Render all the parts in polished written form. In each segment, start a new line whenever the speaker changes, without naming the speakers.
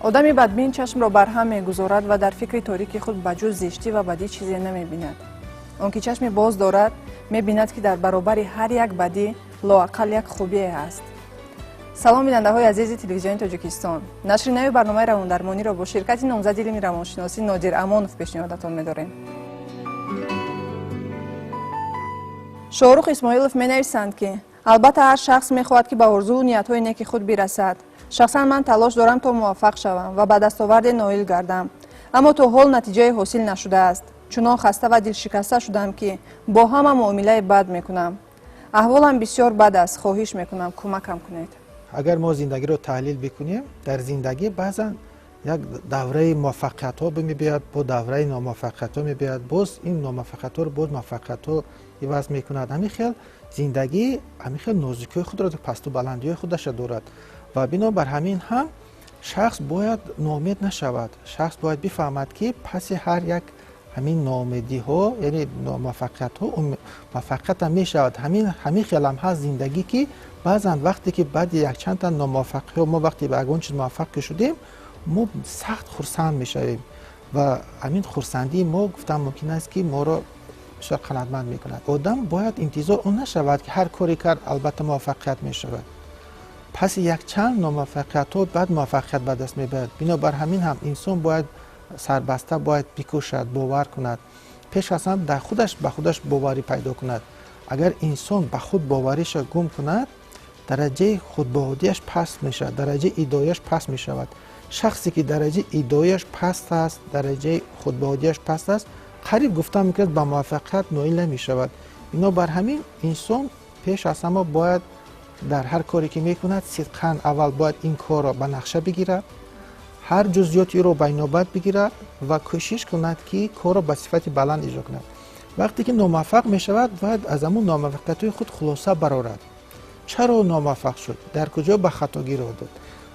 Одами бадбин чашмро барҳам мегузорад ва дар фикри торики худ ба ҷуз зиштӣ ва бадӣ чизе намебинад. Он ки чашми боз дорад, мебинад, ки дар баробари ҳар як бадӣ лоақал як хубие ҳаст. Салом, бинандаҳои азизи Телевизиони Тоҷикистон! Нашри нави барномаи равондармониро бо ширкати номзади илми равоншиносӣ Нодир Амонов пешниҳодатон медорем. Шоҳрух Исмоилов менависанд, ки албатта ҳар шахс мехоҳад, ки ба орзуву ниятҳои неки худ бирасад. Шахсан ман талош дорам, то муваффақ шавам ва ба дастоварде ноил гардам, аммо то ҳол натиҷае ҳосил нашудааст. Чунон хаста ва дилшикаста шудам, ки бо ҳама муомилаи бад мекунам. Аҳволам бисёр бад аст. Хоҳиш мекунам, кӯмакам кунед.
Агар мо зиндагиро таҳлил бикунем, дар зиндагӣ баъзан як давраи муваффақиятҳо мебиёяд, бо давраи номуваффақиятҳо мебиёяд, боз ин номуваффақиятҳоро боз муваффақиятҳо иваз мекунад. Ҳамин хел зиндагӣ ҳамин хел нозукиҳои худро, пасту баландиҳои худаша дорад ва бинобар ҳамин ҳам шахс бояд ноумед нашавад. Шахс бояд бифаҳмад, ки паси ҳар як ҳамин ноумедиҳо, яъне номуваффақиятҳо, муваффақиятам мешавад. Ҳамин хелам ҳаст зиндагӣ, ки баъзан вақте ки баъди якчандта номуваффақиҳо мо вақте ба ягон чиз муваффақ ки шудем, мо сахт хурсанд мешавем ва ҳамин хурсандии мо, гуфтан мумкин аст, ки моро бисёр қаноатманд мекунад. Одам бояд интизор он нашавад, ки ҳар коре кард, албатта муваффақият мешавад. Паси якчанд номуваффақиятҳо баъд муваффақият ба даст мебарад. Бинобар ҳамин ҳам инсон бояд сарбаста бояд бикӯшад, бовар кунад, пеш аз ҳама дар худаш, ба худаш боварӣ пайдо кунад. Агар инсон ба худ бовариша гум кунад, дараҷаи худбаҳодиаш паст мешавад, дараҷаи идояш паст мешавад. Шахсе ки дараҷаи идояш паст аст, дараҷаи худбаҳодиаш паст аст, қариб гуфта мумкин аст, ба муваффақият ноил намешавад. Бинобар ҳамин инсон пеш аз ҳама бояд дар ҳар коре ки мекунад, сидқан аввал бояд ин корро ба нақша бигирад, ҳар ҷузъиётиро ба инобат бигирад ва кӯшиш кунад, ки корро ба сифати баланд иҷро кунад. Вақте ки номуваффақ мешавад, бояд аз ҳамун номуваффақиятҳои худ хулоса барорад: чаро номуваффақ шуд, дар куҷо ба хатогӣ роҳ дод.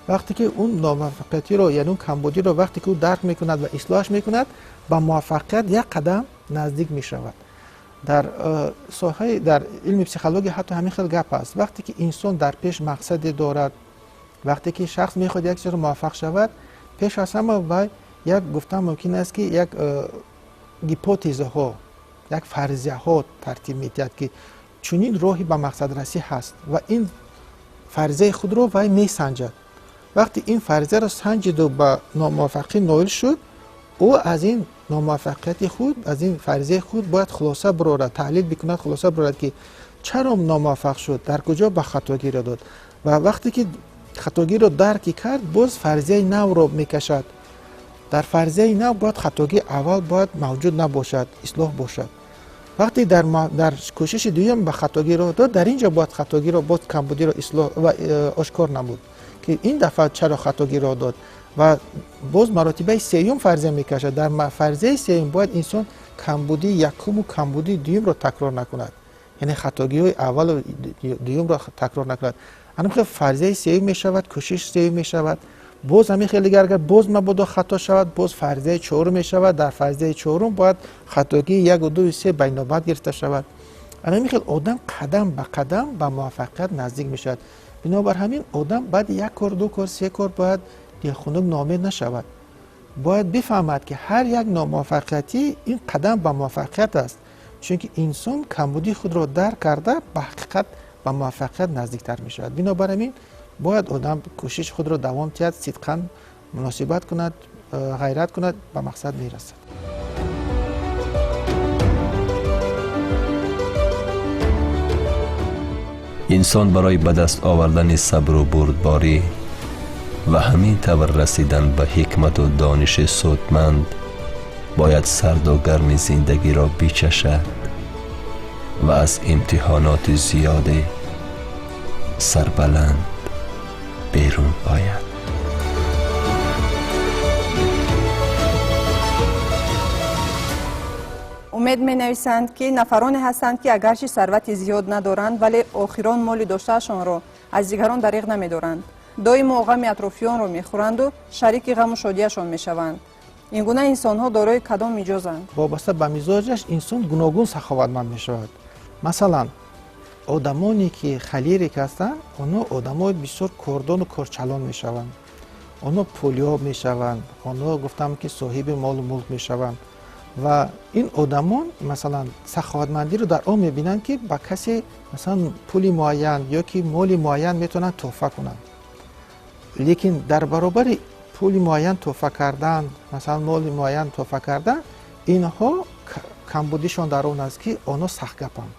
Вақте ки он номуваффақиятиро, яъне он камбудиро вақте ки ӯ дарк мекунад ва ислоҳаш мекунад, ба муваффақият як қадам наздик мешавад. Дар соҳаи, дар илми психология ҳатто ҳамин хел гап аст: вақте ки инсон дар пеш мақсаде дорад, вақте ки шахс мехоҳад як чизро муваффақ шавад, пеш аз ҳама вай як, гуфтан мумкин аст, ки як гипотезаҳо, як фарзияҳо тартиб медиҳад, ки чунин роҳи ба мақсадрасӣ ҳаст, ва ин фарзияи худро вай месанҷад. Вақте ин фарзияро санҷиду ба номуваффақӣ ноил шуд, ӯ аз ин номуваффақияти худ, аз ин фарзияи худ бояд хулоса бирорад, таҳлил бикунад, хулоса бирорад, ки чаро номуваффақ шуд, дар куҷо ба хатогӣ роҳ дод. Ва вақте ки хатогиро дарки кард, боз фарзияи навро мекашад. Дар фарзияи нав бояд хатогии аввал бояд мавҷуд набошад, ислоҳ бошад. Вақте дар кӯшиши дуюм ба хатогӣ роҳ дод, дар ин ҷо бояд хатогиро, боз камбудиро ислоҳ ва ошкор намуд, ки ин дафъа чаро хатогӣ роҳ дод. Ва боз маротибаи сеюм фарзия мекашад. Дар фарзияи сеюм бояд инсон камбудии якуму камбудии дуюмро такрор накунад, яъне хатогиҳои аввалу дуюмро такрор накунад. Ҳамин хел фарзияи сеюм мешавад, кӯшиш сеюм мешавад. Боз ҳамин хел дигар, агар боз мабодо хато шавад, боз фарзияи чорум мешавад. Дар фарзияи чорум бояд хатогии яку, дую, се ба инобат гирифта шавад. Ҳамин хел одам қадам ба қадам ба муваффақият наздик мешавад. Бинобар ҳамин одам баъди як кор, ду кор, се кор бояд дилхунук, ноумед нашавад. Бояд бифаҳмад, ки ҳар як номуваффақиятӣ ин қадам ба муваффақият аст, чунки инсон камбудии худро дарк карда, ба ҳақиқат, ба муваффақият наздиктар мешавад. Бинобар ҳамин бояд одам кӯшиши худро давом диҳад, сидқан муносибат кунад, ғайрат кунад, ба мақсад мерасад.
Инсон барои ба даст овардани сабру бурдборӣ ва ҳамин тавр расидан ба ҳикмату дониши судманд бояд сарду гарми зиндагиро бичашад ва аз имтиҳоноти зиёде сарбаланд берун ояд.
Умед менависанд, ки нафароне ҳастанд, ки агарчи сарвати зиёд надоранд, вале охирон моли доштаашонро аз дигарон дариғ намедоранд. Доимо ғами атрофиёнро мехӯранду шарики ғаму шодиашон мешаванд. Ин гуна инсонҳо дорои кадом миҷозанд?
Вобаста ба мизоҷаш инсон гуногун саховатманд мешавад. Масалан, одамоне ки холерик ҳастанд, онҳо одамои бисёр кордону корчалон мешаванд. Онҳо пулёб мешаванд, онҳо гуфтам ки соҳиби молу мулк мешаванд. Ва ин одамон, масалан, саховатмандиро дар он мебинанд, ки ба касе, масалан, пули муайян ё ки моли муайян метавонанд тӯҳфа кунанд. Лекин дар баробари пули муайян тӯҳфа кардан, масалан, моли муайян тӯҳфа кардан, инҳо камбудишон дар он аст, ки онҳо сахтгапанд.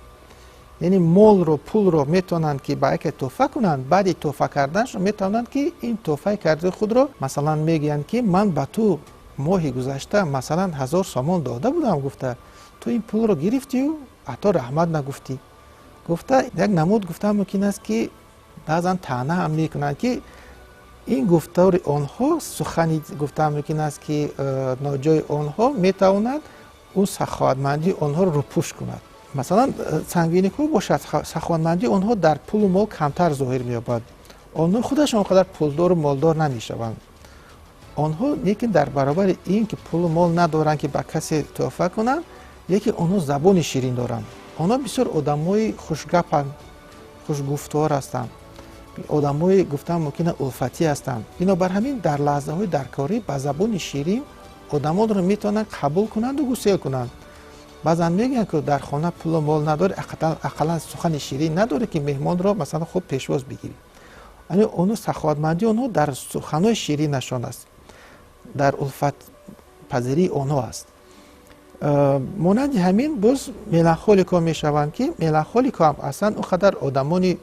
Яъне молро, пулро метавонанд, ки ба яке тӯҳфа кунанд, баъди тӯҳфа карданашон метавонанд, ки ин тӯҳфаи кардаи худро, масалан, мегӯянд, ки ман ба ту моҳи гузашта, масалан, 1000 сомон дода будам, гуфта, ту ин пулро гирифтию ҳатто раҳмат нагуфтӣ, гуфта, як намуд гуфта мумкин аст, ки баъзан таъна ҳам мекунанд, ки ин гуфтори онҳо, сухани гуфта мумкин аст, ки ноҷои онҳо метавонад ӯ саховатмандии онҳоро рӯпӯш кунад. Масалан, сангвиникҳо бошад, саховатмандии онҳо дар пулу мол камтар зоҳир меёбад. Онҳо худашон он қадар пулдору молдор намешаванд. Онҳо лекин дар баробари ин ки пулу мол надоранд, ки ба касе тӯҳфа кунанд, лекин онҳо забони ширин доранд. Онҳо бисёр одамои хушгапанд, хушгуфтор ҳастанд, одамои, гуфтан мумкин, улфатӣ ҳастанд. Бинобар ҳамин дар лаҳзаҳои даркорӣ ба забони ширин одамонро метавонанд қабул кунанду гусел кунанд. Баъзан мегӯянд, ки дар хона пулу мол надорӣ, ақаллан сухани ширин надорӣ, ки меҳмонро, масалан, хуб пешвоз бигирӣ. Оно саховатмандии онҳо дар суханҳои ширинашон аст, дар улфатпазирии онҳо аст. Монанди ҳамин боз меланхолико мешаванд, ки меланхолико ҳам аслан он қадар одамони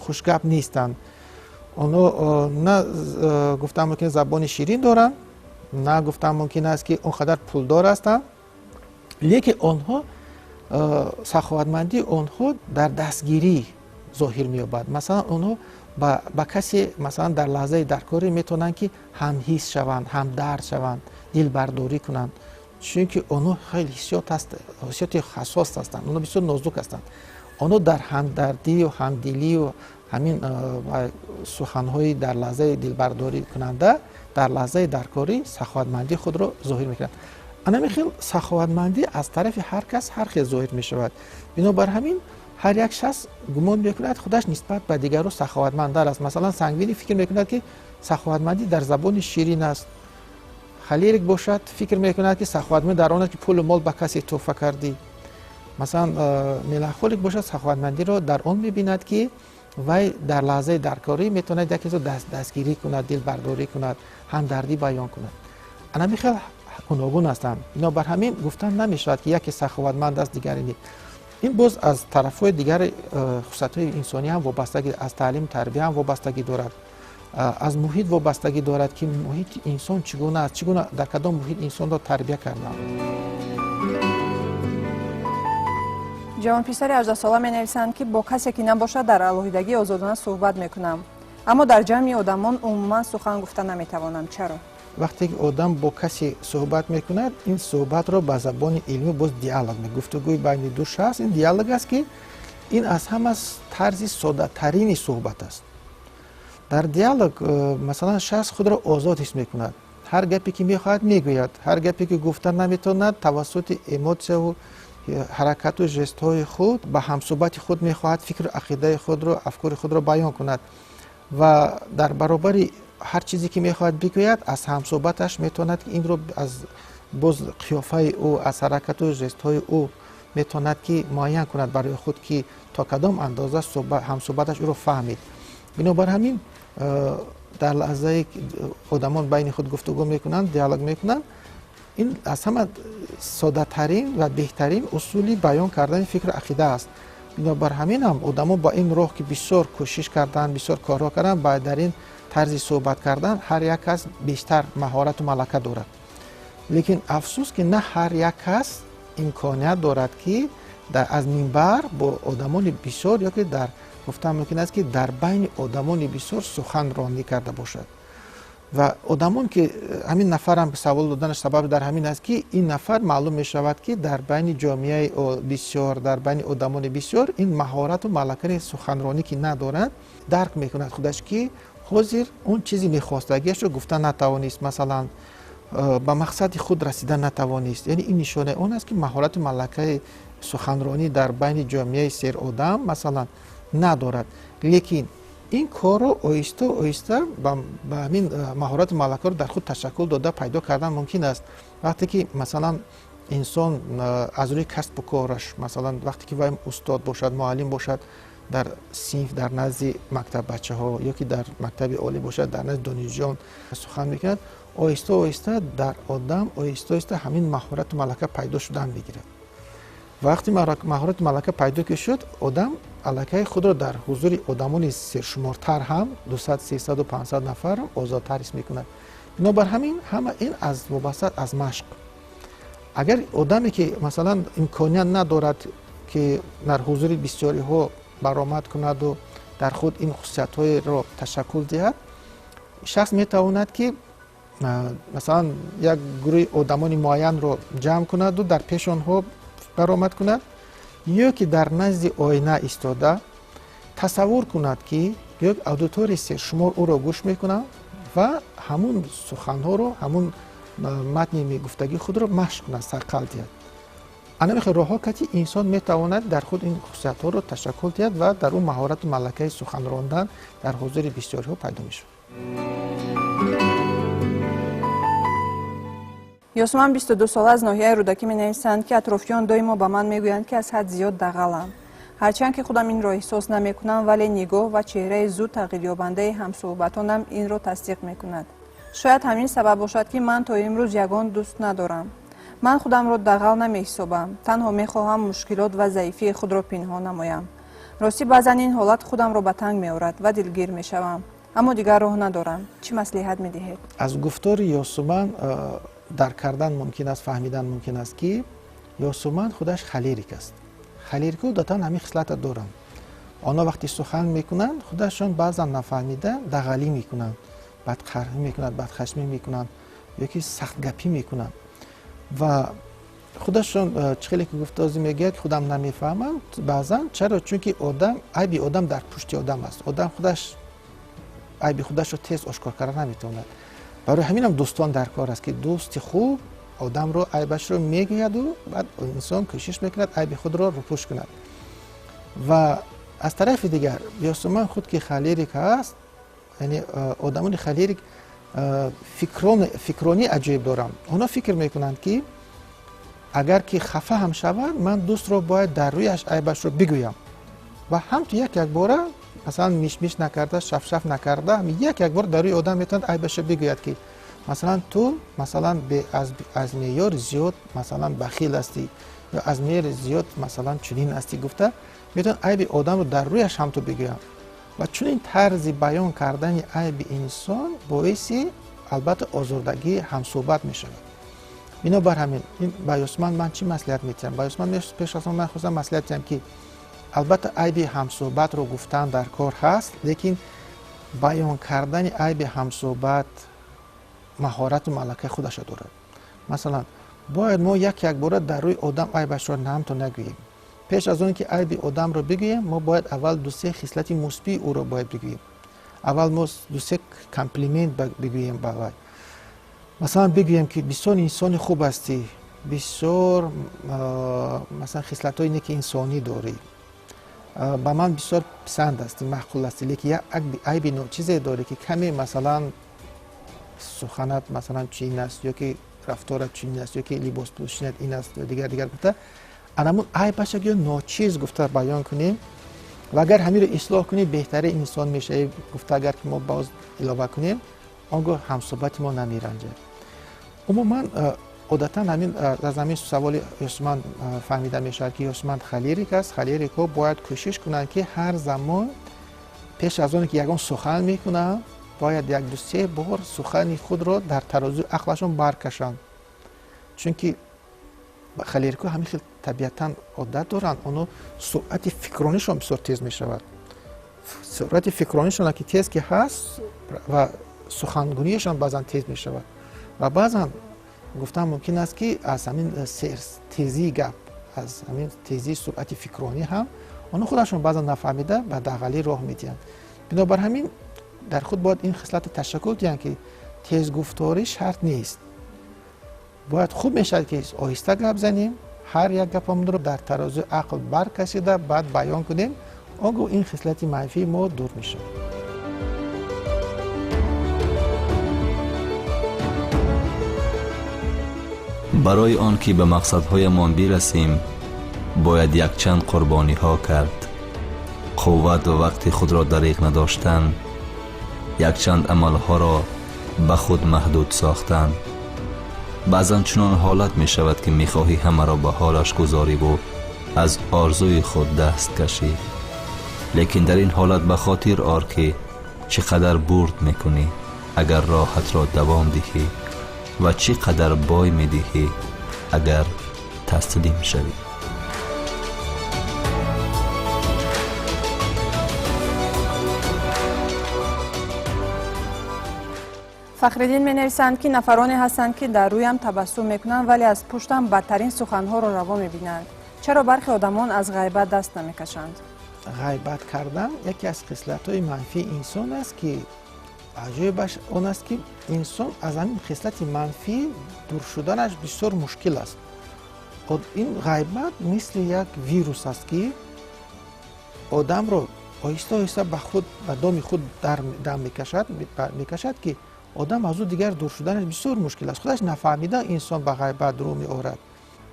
хушгап нестанд. Онҳо на, гуфтан мумкин, забони ширин доранд, на, гуфтан мумкин аст, ки он қадар пулдор ҳастанд, лекин онҳо саховатмандии онҳо дар дастгирӣ зоҳир меёбад. Масалан, онҳо ба касе, масалан, дар лаҳзаи даркорӣ метавонанд, ки ҳамҳис шаванд, ҳамдард шаванд, дилбардорӣ кунанд, чунки онҳо хеле ҳиссиёти ҳассос ҳастанд, онҳо бисёр нозук ҳастанд. Онҳо дар ҳамдардию ҳамдилию ҳамин суханҳои дар лаҳзаи дилбардорӣ кунанда, дар лаҳзаи даркорӣ саховатмандии худро зоҳир мекунанд. Анами хел саховатмандӣ аз тарафи ҳар кас ҳар хел зоҳир мешавад. Бинобар ҳамин ҳар як шахс гумон мекунад, худаш нисбат ба дигарро саховатмандтар аст. Масалан, сангвини фикр мекунад, ки саховатмандӣ дар забони ширин аст. Холерик бошад, фикр мекунад, ки саховатмандӣ дар он аст, ки пулу мол ба касе тӯҳфа кардӣ. Масалан, меланхолик бошад, саховатмандиро дар он мебинад, ки вай дар лаҳзаи даркорӣ метавонад як чизро дастгирӣ кунад, дилбардорӣ кунад, ҳамдардӣ баён кунад. Анами хел гуногун ҳастанд. Бинобар ҳамин гуфтан намешавад, ки яке саховатманд аст, дигаре не. Ин боз аз тарафҳои дигари хусусиятҳои инсонӣ ҳам вобастагӣ, аз таълиму тарбия ҳам вобастагӣ дорад, аз муҳит вобастагӣ дорад, ки муҳити инсон чӣ гуна аст, чӣ гуна, дар кадом муҳит инсонро тарбия карданд.
Ҷавонписари 18сола менависанд, ки бо касе ки набошад, дар алоҳидагӣ озодона суҳбат мекунам, аммо дар ҷамъи одамон умуман сухан гуфта наметавонам. Чаро?
Вақте ки одам бо касе суҳбат мекунад, ин суҳбатро ба забони илмӣ боз диалог, гуфтугӯи байни ду шахс, ин диалог аст, ки ин аз ҳама тарзи соддатарини суҳбат аст. Дар диалог, масалан, шахс худро озод ҳис мекунад, ҳар гапе ки мехоҳад, мегӯяд, ҳар гапе ки гуфта наметавонад, тавассути эмотсияву ҳаракату жестҳои худ ба ҳамсӯҳбати худ мехоҳад фикру ақидаи худро, афкори худро баён кунад ва дар баробари ҳар чизе ки мехоҳад бигӯяд, аз ҳамсӯҳбаташ метавонад инро аз боз қиёфаи ӯ, аз ҳаракату жестҳои ӯ метавонад, ки муайян кунад барои худ, ки то кадом андоза ҳамсӯҳбаташ ӯро фаҳмид. Бинобар ҳамин дар лаҳзае одамон байни худ гуфтугӯ мекунанд, диалог мекунанд, ин аз ҳама соддатарин ва беҳтарин усули баён кардани фикру ақида аст. Бинобар ҳамин ҳам одамон ба ин роҳ ки бисёр кӯшиш карданд, бисёр корҳо карданд, ба дар ин тарзи суҳбат кардан ҳар як кас бештар маҳорату малака дорад. Лекин афсӯс, ки на ҳар як кас имконият дорад, ки аз минбар бо одамони бисёр ё ки дар, гуфтан мумкин аст, ки дар байни одамони бисёр суханронӣ карда бошад. Ва одамон ки ҳамин нафарам савол доданаш сабаб дар ҳамин аст, ки ин нафар маълум мешавад, ки дар байни ҷомеаи бисёр, дар байни одамони бисёр ин маҳорату малакаи суханронӣ ки надорад, дарк мекунад худаш, ки ҳозир он чизи мехостагиашро гуфта натавонист, масалан, ба мақсади худ расида натавонист. Яъне ин нишонаи он аст, ки маҳорату малакаи суханронӣ дар байни ҷомеаи серодам, масалан, надорад. Лекин Ин корро оҳиста оҳиста ба ҳамин маҳорату малакаро дар худ ташаккул дода пайдо кардан мумкин аст. Вақте ки, масалан, инсон аз рӯи касбу кораш, масалан, вақте ки вай устод бошад, муаллим бошад, дар синф дар назди мактаббачаҳо ё ки дар мактаби олӣ бошад, дар назди донишҷӯён сухан мекунад, оҳиста оҳиста дар одам оҳиста оҳиста ҳамин маҳорату малака пайдо шудан мегирад. Вақти маҳорату малака пайдо ки шуд, одам аллакай худро дар ҳузури одамони сершумортар ҳам 200, 300, 500 нафар озодтар ҳис мекунад. Бинобар ҳамин ҳама ин аз вобаста аз машқ. Агар одаме ки, масалан, имконият надорад, ки дар ҳузури бисёриҳо баромад кунаду дар худ ин хусусиятҳоеро ташаккул диҳад, шахс метавонад, ки, масалан, як гурӯҳи одамони муайянро ҷамъ кунаду дар пеши онҳо баромад кунад, ё ки дар назди оина истода тасаввур кунад, ки як аудиторияи сершумор ӯро гӯш мекунад ва ҳамун суханҳоро, ҳамун матни мегуфтагии худро машқ кунад, сарқал диҳад. Ана ҳамин роҳҳо кати инсон метавонад дар худ ин хусусиятҳоро ташаккул диҳад ва дар ӯ маҳорату малакаи сухан рондан дар ҳузури бисёриҳо пайдо мешавад.
Ёсуман 22 сола аз ноҳияи Рӯдакӣ менависанд, ки атрофиён доимо ба ман мегӯянд, ки аз ҳад зиёд дағалам. Ҳарчанд ки худам инро эҳсос намекунам, вале нигоҳ ва чеҳраи зуд тағйирёбандаи ҳамсуҳбатонам инро тасдиқ мекунад. Шояд ҳамин сабаб бошад, ки ман то имрӯз ягон дӯст надорам. Ман худамро дағал намеҳисобам, танҳо мехоҳам мушкилот ва заифии худро пинҳон намоям. Ростӣ, баъзан ин ҳолат худамро ба танг меорад ва дилгир мешавам, аммо дигар роҳ надорам. Чӣ маслиҳат медиҳед?
Аз гуфтори Ёсуман дарк кардан мумкин аст, фаҳмидан мумкин аст, ки Ёсуман худаш холерик аст. Холерикҳо одатан ҳамин хислата доранд. Онҳо вақте сухан мекунанд, худашон баъзан нафаҳмида дағалӣ мекунанд, бадқарҳӣ мекунанд, бадхашмӣ мекунанд ё ки сахтгапӣ мекунанд. Ва худашон чӣ хеле ки гуфтозӣ мегӯяд, худам намефаҳмам баъзан. Чаро? Чунки одам, айби одам дар пушти одам аст. Одам худаш айби худашро тез ошкор карда наметавонад. Барои ҳаминам дӯстон дар кор аст, ки дӯсти хуб одамро айбашро мегӯяду баъд инсон кӯшиш мекунад айби худро рӯпӯш кунад. Ва аз тарафи дигар Ёсуман худ ки холерик ҳаст, яъне одамони холерик фикронии аҷоиб доранд. Онҳо фикр мекунанд, ки агар ки хафа ҳам шавад, ман дӯстро бояд дар рӯяш айбашро бигӯям ва ҳамту як якбора, масалан, мишмиш накарда, шафшаф накарда, як якбор дар рӯи одам метавонад айбашро бигӯяд, ки, масалан, ту, масалан, аз меъёр зиёд, масалан, бахил ҳастӣ ё аз меъёр зиёд, масалан, чунин ҳастӣ гуфта метавонад айби одамро дар рӯяш ҳамту бигӯям. Ва чунин тарзи баён кардани айби инсон боиси албатта озурдагии ҳамсӯҳбат мешавад. Бинобар ҳамин ба Ёсуман ман чӣ маслиҳат медиҳам? Ба Ёсуман пеш аз он ман хостам маслиҳат диҳам, ки албатта айби ҳамсӯҳбатро гуфтан дар кор ҳаст, лекин баён кардани айби ҳамсӯҳбат маҳорату малакаи худашро дорад. Масалан, бояд мо як якбора дар рӯи одам айбашро ҳамту нагӯем. Пеш аз он ки айби одамро бигӯем, мо бояд аввал ду-се хислати мусбии ӯро бояд бигӯем. Аввал мо ду-се комплимент бигӯем ба вай. Масалан, бигӯем, ки бисёр инсони хуб ҳастӣ, бисёр, масалан, хислатҳои неки инсонӣ дорӣ, ба ман бисёр писанд ҳастӣ, маъқул ҳастӣ, лекин як айби ночизе дорӣ, ки каме, масалан, суханат, масалан, чунин аст ё ки рафторат чунин аст ё ки либоспӯшинат ин аст ё дигар дигар гуфта, анамун айбаша ё ночиз гуфта баён кунем ва агар ҳаминро ислоҳ кунӣ, беҳтари инсон мешавӣ гуфта, агар ки мо боз илова кунем, он гоҳ ҳамсӯҳбати мо намеранҷад. Умуман, одатан ҳамин аз ҳамин саволи Ёсуман фаҳмида мешавад, ки Ёсуман холерик аст. Холерикҳо бояд кӯшиш кунанд, ки ҳар замон пеш аз оне ки ягон сухан мекунанд, бояд як ду се бор сухани худро дар тарозуи ақлашон баркашанд, чунки холерикҳо ҳамин хел табиатан одат доранд. Онҳо суръати фикронишон бисёр тез мешавад. Суръати фикронишон ки тез ки ҳаст ва сухангӯниашон баъзан тез мешавад ва баъзан гуфтан мумкин аст, ки аз ҳамин тезии гап, аз ҳамин тезии суръати фикронӣ ҳам онҳо худашон баъзан нафаҳмида ба дағалӣ роҳ медиҳанд. Бинобар ҳамин дар худ бояд ин хислатро ташаккул диҳанд, ки тезгуфторӣ шарт нест. Бояд хуб мешавад, ки оҳиста гап занем, ҳар як гапамонро дар тарозуи ақл баркашида баъд баён кунем. Он гоҳ ин хислати манфии мо дур мешавад.
Барои он ки ба мақсадҳоямон бирасем, бояд якчанд қурбониҳо кард. Қувват ва вақти худро дариғ надоштан, якчанд амалҳоро ба худ маҳдуд сохтан. Баъзан чунон ҳолат мешавад, ки мехоҳӣ ҳамаро ба ҳолаш гузориву аз орзуи худ даст кашӣ. Лекин дар ин ҳолат ба хотир ор, ки чӣ қадар бурд мекунӣ, агар роҳатро давом диҳӣ, ва чӣ қадар бой медиҳӣ, агар таслим шавӣ.
Фахриддин менависанд, ки нафароне ҳастанд, ки дар рӯям табассум мекунанд, вале аз пуштам бадтарин суханҳоро раво мебинанд. Чаро бархе одамон аз ғайбат даст намекашанд?
Ғайбат кардан яке аз хислатҳои манфии инсон аст, ки аҷоибаш он аст, ки инсон аз ҳамин хислати манфӣ дур шуданаш бисёр мушкил аст. Ин ғайбат мисли як вирус аст, ки одамро оҳиста оҳиста ба худ, ба доми худ дам мекашад, ки одам аз ӯ дигар дур шуданаш бисёр мушкил аст. Худаш нафаҳмида инсон ба ғайбат рӯ меорад.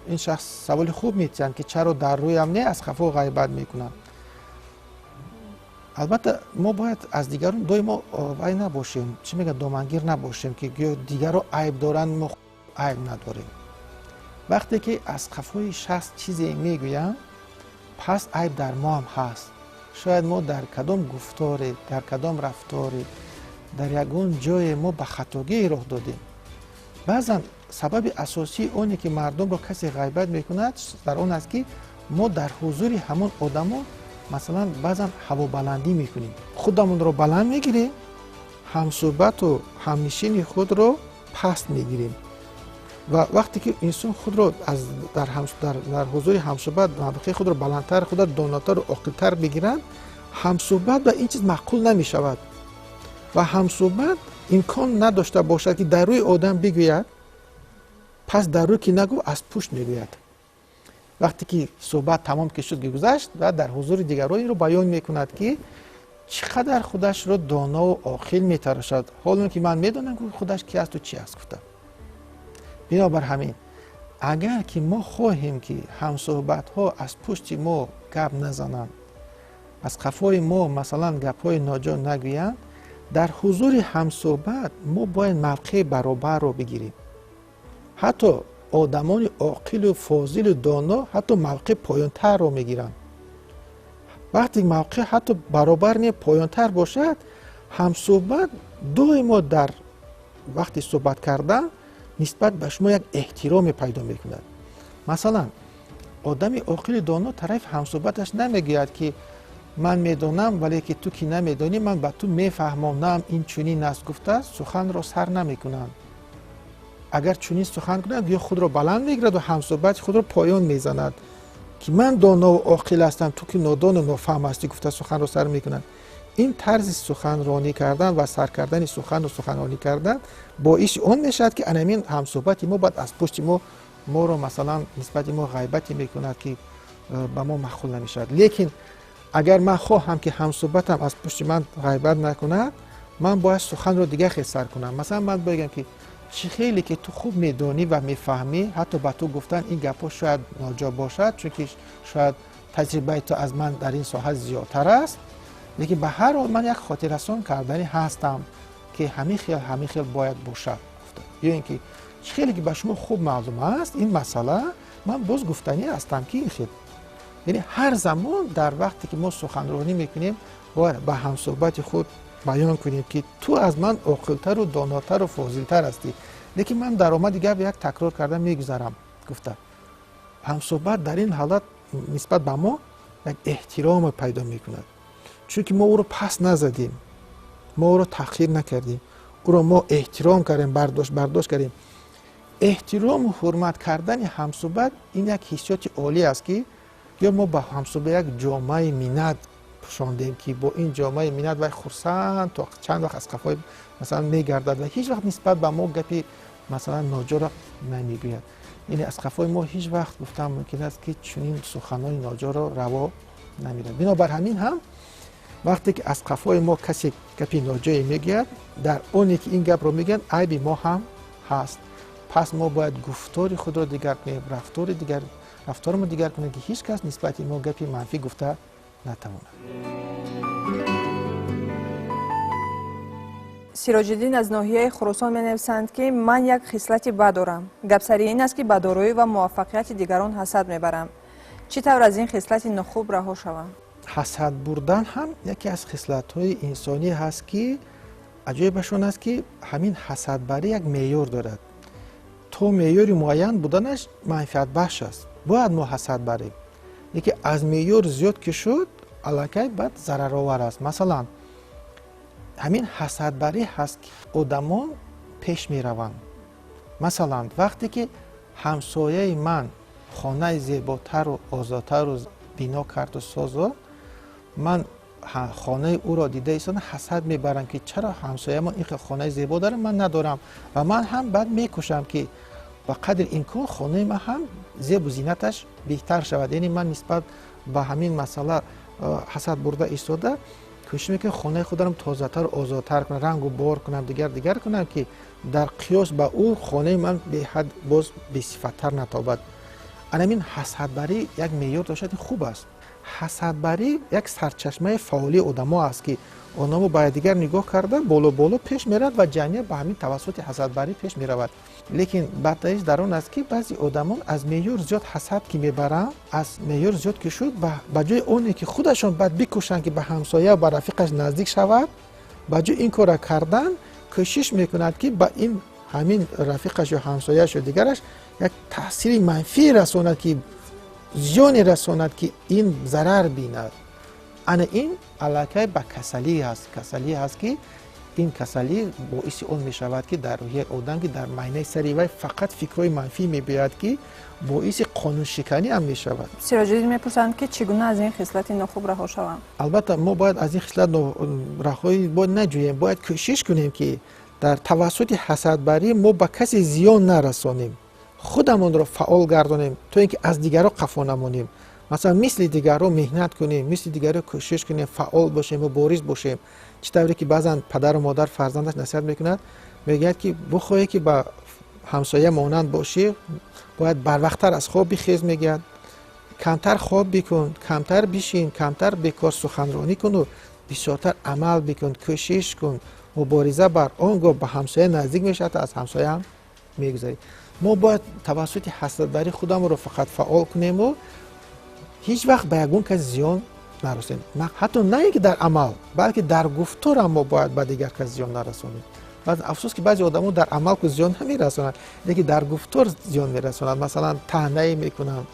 Ин шахс саволи хуб метиҳанд, ки чаро дар рӯям не, аз хафо ғайбат мекунанд. Албатта, мо бояд аз дигарон доимо вай набошем, чӣ мегӯяд, домангир набошем, ки гӯё дигарро айб доранд, мо айб надорем. Вақте ки аз қафои шахс чизе мегӯянд, пас айб дар мо ҳам ҳаст. Шояд мо дар кадом гуфторе, дар кадом рафторе, дар ягон ҷое мо ба хатогие роҳ додем. Баъзан сабаби асосии оне ки мардумро касе ғайбат мекунад, дар он аст, ки мо дар ҳузури ҳамон одамо, масалан, баъзан ҳавобаландӣ мекунем, худамонро баланд мегирем, ҳамсӯҳбату ҳамнишини худро паст мегирем. Ва вақте ки инсон худро дар ҳузури ҳамсӯҳбат мавқеи худро баландтар, худро донотару оқилтар бигирад, ҳамсӯҳбат ба ин чиз маъқул намешавад ва ҳамсӯҳбат имкон надошта бошад, ки дар рӯи одам бигӯяд, пас дар рӯй ки нагӯ, аз пушт мегӯяд. Вақте ки суҳбат тамом ки шуд, ки гузашт, ва дар ҳузури дигарон инро баён мекунад, ки чӣ қадар худашро донову оқил метарошад, ҳолон ки ман медонам, ки худаш ки асту чи аст гуфта. Бинобар ҳамин, агар ки мо хоҳем, ки ҳамсӯҳбатҳо аз пушти мо гап назананд, аз қафои мо, масалан, гапҳои ноҷо нагӯянд, дар ҳузури ҳамсӯҳбат мо бояд мавқеи баробарро бигирем. Ҳатто одамони оқилу фозилу доно ҳатто мавқеи поёнтарро мегиранд. Вақте мавқеъ ҳатто баробар не, поёнтар бошад, ҳамсӯҳбат доимо дар вақти суҳбат кардан нисбат ба шумо як эҳтироме пайдо мекунад. Масалан, одами оқили доно тарафи ҳамсӯҳбаташ намегӯяд, ки ман медонам, вале ки ту ки намедонӣ, ман ба ту мефаҳмонам, ин чунин аст гуфта суханро сар намекунанд. Агар чунин сухан кунад, гӯё худро баланд мегирад ва ҳамсӯҳбати худро поён мезанад, ки ман донову оқил ҳастам, ту ки нодону нофаҳм ҳастӣ гуфта суханро сар мекунад. Ин тарзи суханронӣ кардан ва сар кардани суханро суханронӣ кардан боиси он мешавад, ки анамин ҳамсӯҳбати мо баъд аз пушти мо моро, масалан, нисбати мо ғайбате мекунад, ки ба мо маъқул намешавад. Лекин агар ман хоҳам, ки ҳамсӯҳбатам аз пушти ман ғайбат накунад, ман бояд суханро дигар хел сар кунам. Масалан, ман бигӯям, ки чӣ хеле ки ту хуб медонӣ ва мефаҳмӣ, ҳатто ба ту гуфтан ин гапҳо шояд ноҷо бошад, чунки шояд таҷрибаи ту аз ман дар ин соҳа зиёдтар аст, лекин ба ҳар ҳол ман як хотиррасон кардани ҳастам, ки ҳамин хел, ҳамин хел бояд бошад. Ё ин ки чӣ хеле ки ба шумо хуб маълум аст ин масъала, ман боз гуфтанӣ ҳастам, ки ин хел. Яъне ҳар замон дар вақте ки мо суханронӣ мекунем, бояд ба ҳамсӯҳбати худ баён кунем, ки ту аз ман оқилтару донотару фозилтар ҳастӣ, лекин ман дар омади гап як такрор карда мегузарам гуфта. Ҳамсӯҳбат дар ин ҳолат нисбат ба мо як эҳтироме пайдо мекунад, чунки мо ӯро пас назадем, мо ӯро таҳқир накардем, ӯро мо эҳтиром кардем, бардошт кардем. Эҳтирому ҳурмат кардани ҳамсӯҳбат ин як ҳиссиёти олӣ аст, ки ё мо ба ҳамсӯҳбат як ҷомаи миннат пӯшондем, ки бо ин ҷомаи миннат вай хурсанд то чанд вақт аз қафои, масалан, мегардад ва ҳеҷ вақт нисбат ба мо гапи, масалан, ноҷоро намегӯяд. Яъне аз қафои мо ҳеҷ вақт, гуфтан мумкин аст, ки чунин суханони ноҷоро раво намедиҳад. Бинобар ҳамин ҳам вақте ки аз қафои мо касе гапи ноҷое мегӯяд, дар оне ки ин гапро мегӯяд, айби мо ҳам ҳаст. Пас мо бояд гуфтори худро дигар кунем, рафтормо дигар кунем, ки ҳеҷ кас нисбати мо гапи манфӣ гуфта натавонад.
Сироҷиддин аз ноҳияи Хуросон менависанд, ки ман як хислати бад дорам. Гапсари ин аст, ки ба дороӣ ва муваффақияти дигарон ҳасад мебарам. Чӣ тавр аз ин хислати нохуб раҳо шавам?
Ҳасад бурдан ҳам яке аз хислатҳои инсонӣ ҳаст, ки аҷоибаш он аст, ки ҳамин ҳасадбарӣ як меъёр дорад. То меъёри муайян буданаш манфиатбахш аст. Бояд мо ҳасад барем. Лекин аз меъёр зиёд ки шуд, аллакай баъд зараровар аст. Масалан, ҳамин ҳасадбарӣ ҳаст, ки одамон пеш мераванд. Масалан, вақте ки ҳамсояи ман хонаи зеботару озодтару бино карду созо, ман хонаи ӯро дида истода ҳасад мебарам, ки чаро ҳамсоямон ин хел хонаи зебо дорад, ман надорам. Ва ман ҳам баъд мекӯшам, ки ба қадри имкон хонаи ман ҳам зебу зинаташ беҳтар шавад. Яъне ман нисбат ба ҳамин масъала ҳасад бурда истода кӯшиш мекунам хонаи худам тозатару озодтар кунам, рангу бор кунам, дигар дигар кунам, ки дар қиёс ба ӯ хонаи ман беҳад боз бесифаттар натобад. Анамин ҳасадбарӣ як меъёр доштани хуб аст. Ҳасадбарӣ як сарчашмаи фаъолии одамо аст, ки онамо ба якдигар нигоҳ карда боло-боло пеш меравад ва ҷамъият ба ҳамин тавассути ҳасадбарӣ пеш меравад. Лекин бадтариш дар он аст, ки баъзе одамон аз меъёр зиёд ҳасад ки мебаранд, аз меъёр зиёд ки шуд, ба ҷои оне ки худашон баъд бикӯшанд, ки ба ҳамсоя ба рафиқаш наздик шавад, ба ҷои ин корра кардан кӯшиш мекунад, ки ба ин ҳамин рафиқаш ё ҳамсояаш ё дигараш як таъсири манфӣ расонад, ки зиёне расонад, ки ин зарар бинад. Ана ин аллакай ба касалӣ ҳаст. Касалӣ ҳаст, ки ин касалӣ боиси он мешавад, ки дар рӯҳияи одам, ки дар майнаи сари вай фақат фикрҳои манфӣ мебиёяд, ки боиси қонуншиканӣ ҳам мешавад.
Сироҷиддин мепурсанд, ки чӣ гуна аз ин хислати нохуб раҳо шавам?
Албатта, мо бояд аз ин хислат раҳоӣ бояд наҷӯем, бояд кӯшиш кунем, ки дар тавассути ҳасадбарӣ мо ба касе зиён нарасонем, худамонро фаъол гардонем, то ин ки аз дигарро қафо намонем. Масалан, мисли дигарро меҳнат кунем, мисли дигарро кӯшиш кунем, фаъол бошем, мубориз бошем. Чӣ тавре ки баъзан падару модар фарзандаш насиҳат мекунад, мегӯяд, ки бихоҳӣ ки ба ҳамсоя монанд бошӣ, бояд барвақттар аз хоб бихез, мегӯяд, камтар хоб бикун, камтар бишин, камтар бекор суханронӣ куну бисёртар амал бикун, кӯшиш кун, мубориза бар, он гоҳ ба ҳамсоя наздик мешавад, аз ҳамсоя ҳам мегузарӣ. Мо бояд тавассути ҳасадбарӣ худамонро фақат фаъол кунему ҳеҷ вақт ба ягон кас зиён нарасонем. Ҳатто на ин ки дар амал, балки дар гуфторам мо бояд ба дигар кас зиён нарасонем. Баъз афсӯс, ки баъзе одамо дар амал ку зиён намерасонанд, лекин дар гуфтор зиён мерасонанд. Масалан, таҳнае мекунанд,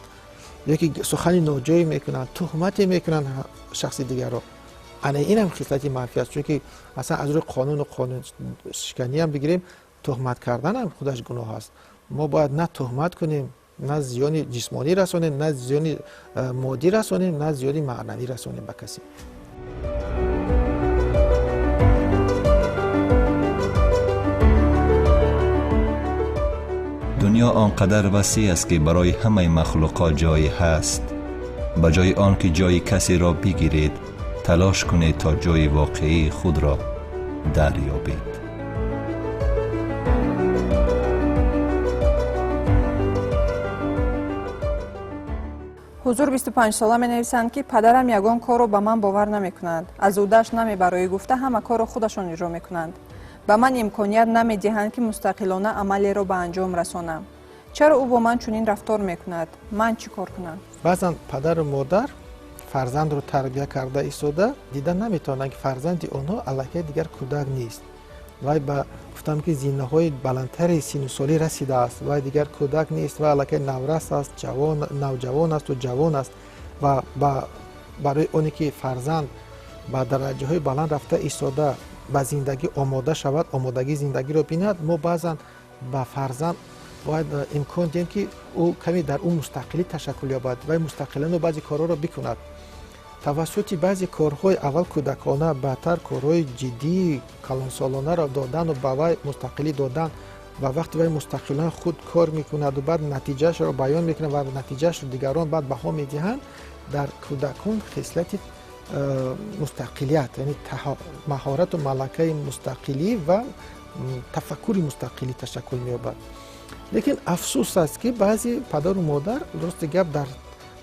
ёки сухани ноҷое мекунанд, туҳмате мекунанд шахси дигарро. Ана инам хислати манфӣ аст, чунки масалан аз рӯи қонуну қонуншиканиам бигирем, туҳмат карданам худаш гуноҳ аст. Мо бояд на туҳмат кунем, на зиёни ҷисмонӣ расонем, на зиёни моддӣ расонем, на зиёни маънавӣ расонем ба касе.
Дунё он қадар васеъ аст, ки барои ҳамаи махлуқот ҷое ҳаст. Ба ҷои он ки ҷои касеро бигиред, талош кунед то ҷои воқеии худро дарёбед.
Ҳузур 25-сола менависанд, ки падарам ягон корро ба ман бовар намекунад. Аз ӯдаш намебароӣ гуфта ҳама корро худашон иҷро мекунанд. Ба ман имконият намедиҳанд, ки мустақилона амалеро ба анҷом расонам. Чаро ӯ бо ман чунин рафтор мекунад? Ман чӣ кор кунам?
Баъзан падару модар фарзандро тарбия карда истода дида наметавонанд, ки фарзанди онҳо аллакай дигар кӯдак нест. Вай ба гуфтам, ки зинаҳои баландтари сину солӣ расидааст, вай дигар кӯдак нест, вай аллакай наврас аст, навҷавон асту ҷавон аст. Ва барои оне ки фарзанд ба дараҷаҳои баланд рафта истода ба зиндагӣ омода шавад, омодагии зиндагиро бинад, мо баъзан ба фарзанд бояд имкон диҳем, ки ӯ каме дар ӯ мустақилӣ ташаккул ёбад, вай мустақилона баъзе корҳоро бикунад. Тавассути баъзе корҳои аввал кӯдакона, баъдтар корҳои ҷиддии калонсолонаро додану ба вай мустақилӣ додан, ва вақте вай мустақилона худ кор мекунаду баъд натиҷаашро баён мекунад ва натиҷаашро дигарон баъд баҳо медиҳанд, дар кӯдакон хислати мустақилият, яъне маҳорату малакаи мустақилӣ ва тафаккури мустақилӣ ташаккул меёбад. Лекин афсӯс аст, ки баъзе падару модар, рости гап, дар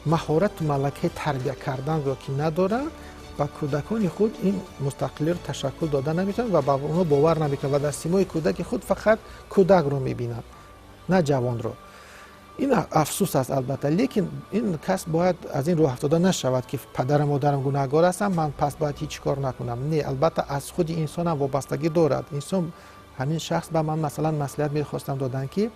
маҳорату малакаи тарбия карданро ки надоранд, ба кӯдакони худ ин мустақилиро ташаккул дода наметавонанд ва ба онҳо бовар намекунанд ва дар симои кӯдаки худ фақат кӯдакро мебинанд, на ҷавонро. Ин афсӯс аст албатта, лекин ин кас бояд аз ин роҳ афтода нашавад, ки падару модарам гунаҳгор ҳастам, ман пас бояд ҳеҷ кор накунам. Не, албатта аз худи инсонам вобастагӣ дорад. Инсон, ҳамин шахс ба ман масалан маслиҳат мехостам додан, ки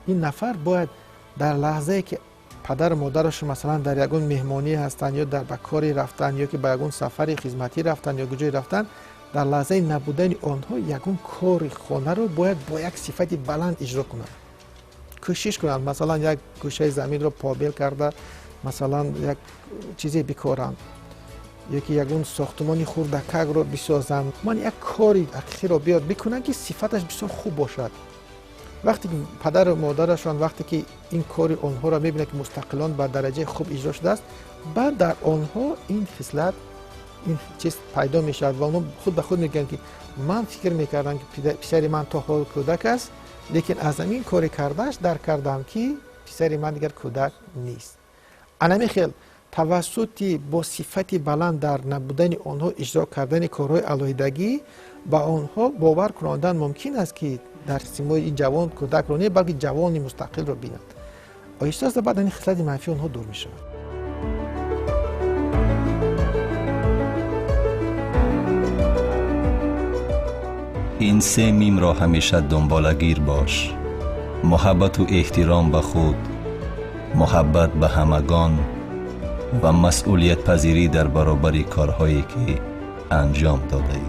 ин нафар бояд дар лаҳзае ки падару модараш масалан дар ягон меҳмонӣ ҳастанд ё дар ба коре рафтанд ё ки ба ягон сафари хизматӣ рафтанд ё куҷое рафтанд, дар лаҳзаи набудани онҳо ягон кори хонаро бояд бо як сифати баланд иҷро кунанд, кӯшиш кунанд, масалан як гӯшаи заминро побел карда, масалан як чизе бикоранд ё ки ягон сохтумони хурдакакро бисозанд, ман як кори ҳақиқиро биёд бикунанд, ки сифаташ бисёр хуб бошад. Вақте ки падару модарашон вақте ки ин кори онҳоро мебинанд, ки мустақилон ба дараҷаи хуб иҷро шудааст, баъд дар онҳо ин хислат, ин чиз пайдо мешавад ва онҳо худ ба худ мегӯянд, ки ман фикр мекардам, ки писари ман то ҳол кӯдак аст, лекин аз ҳамин кори кардааш дарк кардам, ки писари ман дигар кӯдак нест. Анами хел тавассути бо сифати баланд дар набудани онҳо иҷро кардани корҳои алоҳидагӣ ба онҳо бовар кунондан мумкин аст, ки дар симои ин ҷавон кӯдакро не, балки ҷавони мустақилро бинанд. Оҳиста оҳиста баъд ин хислати манфии онҳо дур мешавад.
Ин се мимро ҳамеша дунболагир бош: муҳаббату эҳтиром ба худ, муҳаббат ба ҳамагон ва масъулиятпазирӣ дар баробари корҳое ки анҷом додаӣ.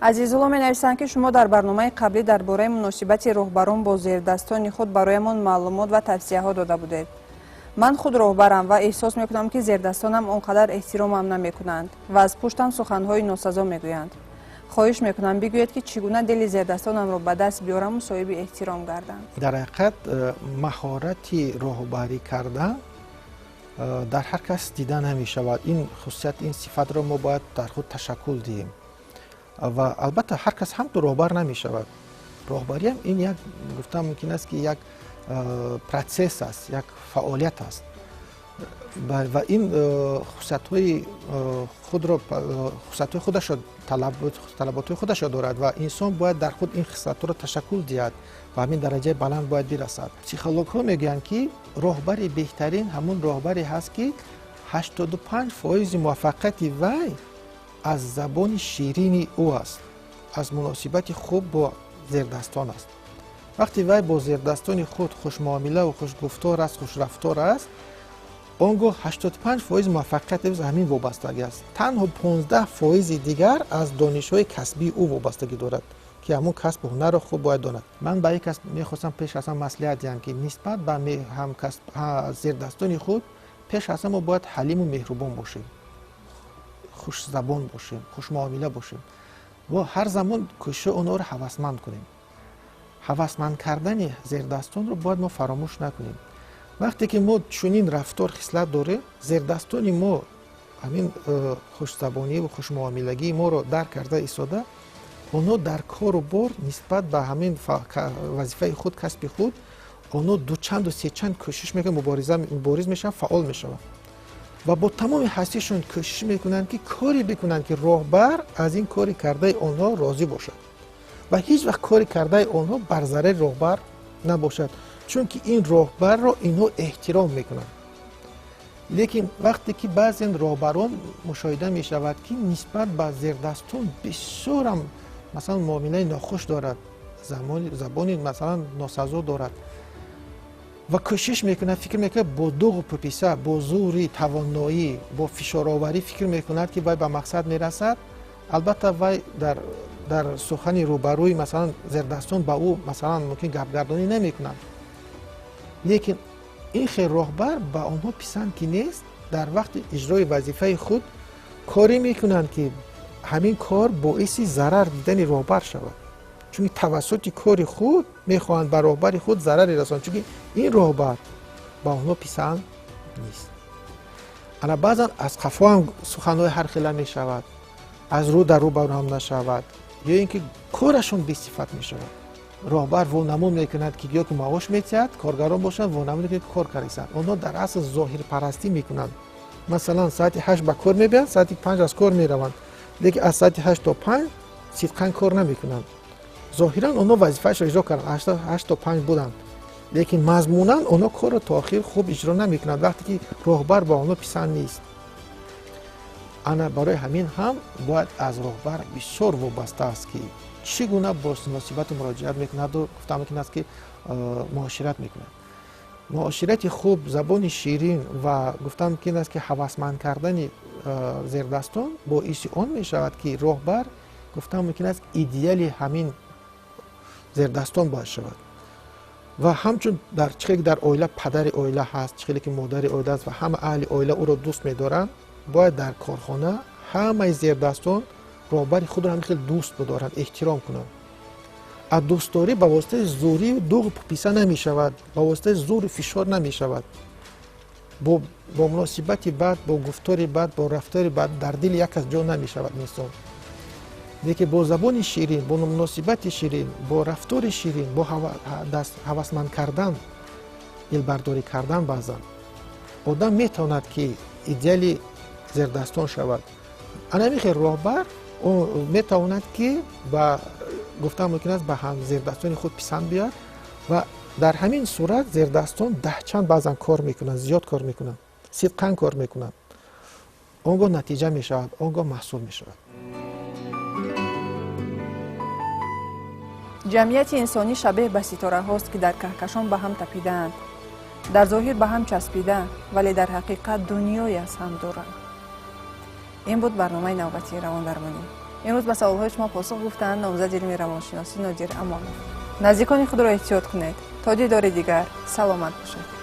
Азизулло менависанд, ки шумо дар барномаи қаблӣ дар бораи муносибати роҳбарон бо зердастони худ бароямон маълумот ва тавсияҳо дода будед. Ман худ роҳбарам ва эҳсос мекунам, ки зердастонам он қадар эҳтиромам намекунанд ва аз пуштам суханҳои носазо мегӯянд. Хоҳиш мекунам, бигӯед, ки чӣ гуна дили зердастонамро ба даст биёраму соҳиби эҳтиром гардам.
Дар ҳақиқат маҳорати роҳбарӣ кардан дар ҳар кас дида намешавад. Ин хусусият, ин сифатро мо бояд дар худ ташаккул диҳем ва албатта ҳар кас ҳам то роҳбар намешавад. Роҳбариам ин як, гуфтан мумкин аст, ки як процесс аст, як фаъолият аст ва ин хусусиятҳои худро, хусусиятҳои худашро, талаботҳои худашро дорад ва инсон бояд дар худ ин хислатҳоро ташаккул диҳад ва ҳамин дараҷаи баланд бояд бирасад. Психологҳо мегӯянд, ки роҳбари беҳтарин ҳамун роҳбаре ҳаст, ки 85% муваффақияти вай аз забони ширини ӯ аст, аз муносибати хуб бо зердастон аст. Вақте вай бо зердастони худ хушмуомилаву хушгуфтор аст, хушрафтор аст, он гоҳ 85% муваффақияти ӯ ҳамин вобастагӣ аст. Танҳо 15% дигар аз донишҳои касбии ӯ вобастагӣ дорад, ки ҳамун касбу ҳунарро хуб бояд донад. Ман ба ин кас мехостам пеш аз ҳама маслиҳат диҳам, ки нисбат ба зердастони худ пеш аз ҳама бояд ҳалиму меҳрубон бошем, хушзабон бошем, хушмуомила бошем ва ҳар замон кӯшиши онҳоро ҳавасманд кунем. Ҳавасманд кардани зердастонро бояд мо фаромӯш накунем. Вақте ки мо чунин рафтор, хислат дорем, зердастони мо ҳамин хушзабониву хушмуомилагии моро дарк карда истода, онҳо дар кору бор нисбат ба ҳамин вазифаи худ, касби худ, онҳо дучанду сечанд кӯшиш мекунанд, мубориз мешаванд, фаъол мешаванд ва бо тамоми ҳастишон кӯшиш мекунанд, ки коре бикунанд, ки роҳбар аз ин кори кардаи онҳо розӣ бошад ва ҳеҷ вақт кори кардаи онҳо бар зарари роҳбар набошад, чунки ин роҳбарро инҳо эҳтиром мекунанд. Лекин вақте ки баъзен роҳбарон мушоҳида мешавад, ки нисбат ба зердастон бисёрам масалан муомилаи нохуш дорад, забони масалан носазо дорад ва кӯшиш мекунад, фикр мекунад бо дуғу пуписа, бо зури тавоноӣ, бо фишороварӣ фикр мекунад, ки вай ба мақсад мерасад. Албатта вай дар сухани рӯбарӯи масалан зердастон ба ӯ масалан мумкин гапгардонӣ намекунад, лекин ин хел роҳбар ба онҳо писанд ки нест. Дар вақти иҷрои вазифаи худ корӣ мекунанд, ки ҳамин кор боиси зарар дидани роҳбар шавад, чунки тавассути кори худ мехоҳанд ба роҳбари худ зараре расонанд, чунки ин роҳбар ба онҳо писанд нест. Ана баъзан аз қафо ҳам суханҳои ҳархела мешавад, аз рӯ дар рӯ бар ҳам нашавад, ё ин ки корашон бесифат мешавад. Роҳбар вонамуд мекунад, ки ё ки маош метиҳад, коргарон бошанд вонамуд мекунад, ки кор кардисанд. Онҳо дар асл зоҳирпарастӣ мекунанд. Масалан, соати 8 ба кор мебиёнд, соати 5 аз кор мераванд, лекин аз соати 8 то 5 сидқан кор намекунанд. Зоҳиран онҳо вазифаашро иҷро карданд, 8 то 5 буданд, лекин мазмунан онҳо корро то охир хуб иҷро намекунанд, вақте ки роҳбар ба онҳо писанд нест. Ана барои ҳамин ҳам бояд аз роҳбар бисёр вобаста аст, ки чӣ гуна бо муносибату муроҷиат мекунаду гуфта мумкин аст, ки муошират мекунад. Муоширати хуб, забони ширин ва гуфта мумкин аст, ки ҳавасманд кардани зердастон боиси он мешавад, ки роҳбар гуфта мумкин аст идеали ҳамин зердастон бояд шавад. Ва ҳамчун дар чӣ хеле ки дар оила падари оила ҳаст, чӣ хеле ки модари оила аст ва ҳама аҳли оила ӯро дӯст медоранд, бояд дар корхона ҳамаи зердастон роҳбари худро ҳамин хел дӯст бидоранд, эҳтиром кунанд. Аз дӯстдорӣ ба воситаи зӯрию дуғу писа намешавад, ба воситаи зӯру фишор намешавад. Бо муносибати бад, бо гуфтори бад, бо рафтори бад дар дили як кас ҷо намешавад инсон. Лекин бо забони ширин, бо муносибати ширин, бо рафтори ширин, бо ҳавасманд кардан, дилбардорӣ кардан баъзан одам метавонад, ки идеали зердастон шавад. Ана ҳамин хел роҳбар метавонад, ки ба гуфта мумкин аст ба зердастони худ писанд биёяд ва дар ҳамин сурат зердастон даҳчанд баъзан кор мекунанд, зиёд кор мекунанд, сидқан кор мекунанд. Он гоҳ натиҷа мешавад, он гоҳ маҳсул мешавад.
Ҷамъияти инсонӣ шабеҳ ба ситораҳост, ки дар каҳкашон ба ҳам тапидаанд, дар зоҳир ба ҳам часпида, вале дар ҳақиқат дунёе аз ҳам дуранд. Ин буд барномаи навбатии равондармонӣ. Имрӯз ба саволҳои шумо посух гуфтанд номзади илми равоншиносӣ Нодир Амонов. Наздикони худро эҳтиёт кунед. То дидори дигар саломат бошед.